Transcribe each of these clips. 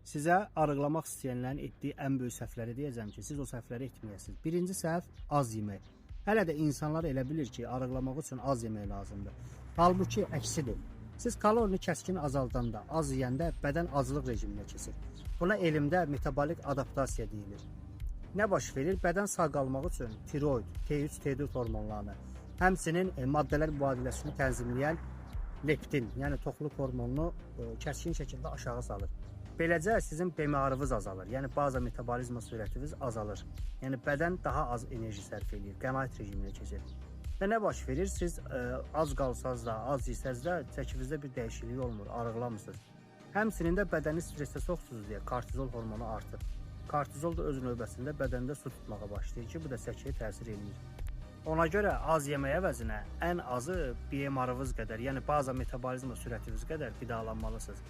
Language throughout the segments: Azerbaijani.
Sizə arıqlamaq istəyənlərin etdiyi ən böyük səhvləri deyəcəm ki, siz o səhvləri etməyəsiniz. Birinci səhv az yemək. Hələ də insanlar elə bilir ki, arıqlamaq üçün az yemək lazımdır. Halbuki əksidir. Siz kalorini kəskin azaldanda, az yeyəndə bədən aclıq rejiminə keçir. Buna elmdə metabolik adaptasiya deyilir. Nə baş verir? Bədən sağ qalmaq üçün tiroid, T3, T4 hormonlarını, həmçinin maddələr mübadiləsini tənzimləyən leptin, yəni toxluq hormonunu kəskin şəkildə aşağı salır. Beləcə sizin BMR-ınız azalır. Yəni baza metabolizma sürətiniz azalır. Yəni bədən daha az enerji sərf eləyir, qənaət rejiminə keçir. Və nə baş verir? Siz az qalsanız da, az yesəz də çəkinizdə bir dəyişiklik olmur, arıqlamırsınız. Həmçinin də bədəni stressə soxsunuz deyə kortizol hormonu artır. Kortizol da öz növbəsində bədəndə su tutmağa başlayır ki, bu da çəkiyə təsir eləyir. Ona görə az yemək əvəzinə ən azı BMR-ınız qədər, yəni baza metabolizma sürətiniz qədər qidalanmalısınız.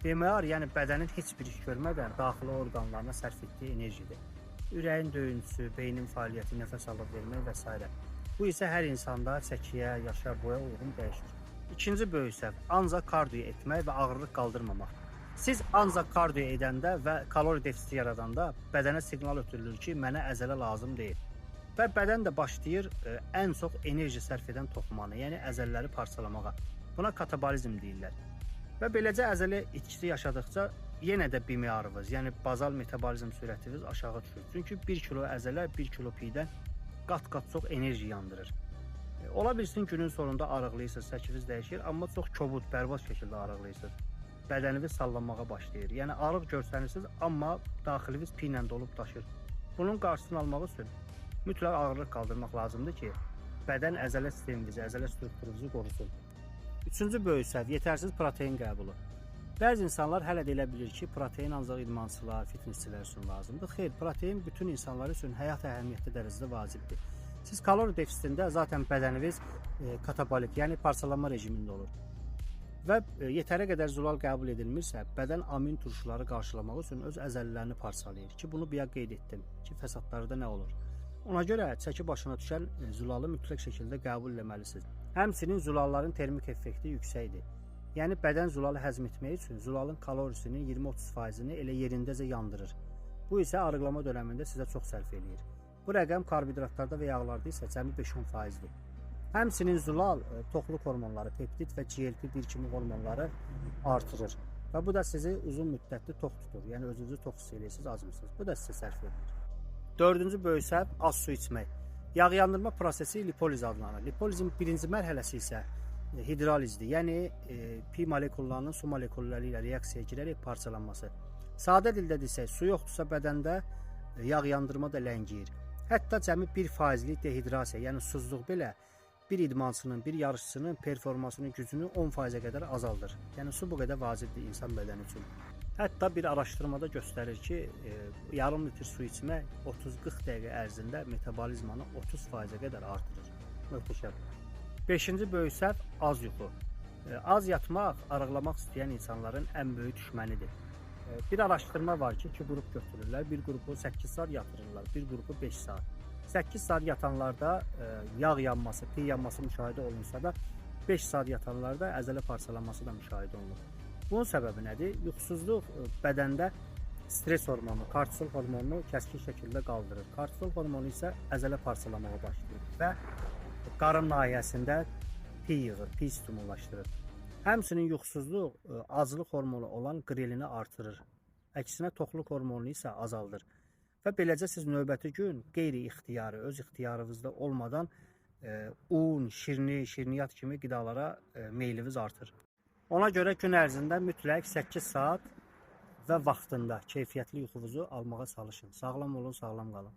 BMR, yəni bədənin heç bir iş görmədən daxili orqanlarına sərf etdiyi enerjidir. Ürəyin döyüntüsü, beynin fəaliyyəti, nəfəs alıb vermək və s. Bu isə hər insanda çəkiyə, yaşa, boya uyğun dəyişir. İkinci böyük səhv ancaq kardiyo etmək və ağırlıq qaldırmamaq. Siz ancaq kardiyo edəndə və kalori defisiti yaradanda bədənə siqnal ötürülür ki, mənə əzələ lazım deyil. Və bədən də başlayır ən çox enerji sərf edən toxumanı, yəni əzələləri parçalamağa. Buna katabolizm deyirlər. Və beləcə əzələ itkisi yaşadıkca yenə də BMR-ınız, yəni bazal metabolizm sürətiniz aşağı düşür. Çünki 1 kilo əzələ 1 kilo piydən qat-qat çox enerji yandırır. Ola bilsin günün sonunda arıqlayırsınız, çəkiniz dəyişir, amma çox kobud, bərbad şəkildə arıqlayırsınız. Bədəniniz sallanmağa başlayır. Yəni arıq görsənirsiniz, amma daxiliniz piy ilə dolub daşır. Bunun qarşısını almaq üçün mütləq ağırlıq qaldırmaq lazımdır ki, bədən əzələ sisteminizi, əzələ strukturunuzu qorusun. Üçüncü böyük səhv yetərsiz protein qəbulu. Bəzi insanlar hələ də elə bilir ki, protein ancaq idmançılar, fitnessçilər üçün lazımdır. Xeyr, protein bütün insanlar üçün həyat əhəmiyyətli dərəcədə vacibdir. Siz kalori defisitində zaten bədəniniz katabolik, yəni parçalanma rejimində olur. Və yetəri qədər zulal qəbul edilmirsə, bədən amin turşuları qarşılamaq üçün öz əzələlərini parçalayır ki, bunu bayaq qeyd etdim ki, fəsadlarda nə olur. Ona görə çəki başına düşən zulalı mütləq şəkildə qəbul etməlisiniz. Həmçinin zulalların termik effekti yüksəkdir. Yəni bədən zulalı həzm etmək üçün zulalın kalorisinin 20-30%-ni elə yerindəcə yandırır. Bu isə arıqlama dönəmində sizə çox sərf eləyir. Bu rəqəm karbohidratlarda və yağlarda isə cəmi 5-10%-dir. Həmçinin zulal toxluq hormonları, peptid və GLP-1 kimi hormonları artırır. Və bu da sizi uzun müddətli tox tutur. Yəni özünüzü tox hiss eləyirsiniz, acmırsınız. Bu da sizə sərf eləyir. Dördüncü böyük səhv az su içmək. Yağ yandırma prosesi lipoliz adlanır. Lipolizin birinci mərhələsi isə hidrolizdir. Yəni pi molekullarının su molekulları ilə reaksiyaya girərək parçalanması. Sadə dildə desək, su yoxdursa bədəndə yağ yandırma da ləngiyir. Hətta cəmi 1%lik dehidrasiya, yəni susuzluq belə bir idmançının, bir yarışçının performansının gücünü 10%-ə qədər azaldır. Yəni su bu qədər vacibdir insan bədəni üçün. Hətta bir araşdırmada göstərir ki, yarım litr su içmək 30-40 dəqiqə ərzində metabolizmanı 30%-ə qədər artırır. Möhtəşəm. Beşinci böyük səhv az yuxu. Az yatmaq arıqlamaq istəyən insanların ən böyük düşmənidir. Bir araşdırma var ki, iki qrup götürürlər. Bir qrupu 8 saat yatırırlar, bir qrupu 5 saat. 8 saat yatanlarda yağ yanması, piy yanması müşahidə olunsa da 5 saat yatanlarda əzələ parçalanması da müşahidə olunur. Bunun səbəbi nədir? Yuxusuzluq bədəndə stres hormonu, kortizol hormonunu kəskin şəkildə qaldırır. Kortizol hormonu isə əzələ parçalamağa başlayır və qarın nahiyəsində piy yığır, piy stimullaşdırır. Həmçinin yuxusuzluq aclıq hormonu olan qrelini artırır. Əksinə toxluq hormonunu isə azaldır. Və beləcə siz növbəti gün qeyri-ixtiyari, öz ixtiyarınızda olmadan un, şirni, şirniyyat kimi qidalara meyliniz artır. Ona görə gün ərzində mütləq 8 saat və vaxtında keyfiyyətli yuxunuzu almağa çalışın. Sağlam olun, sağlam qalın.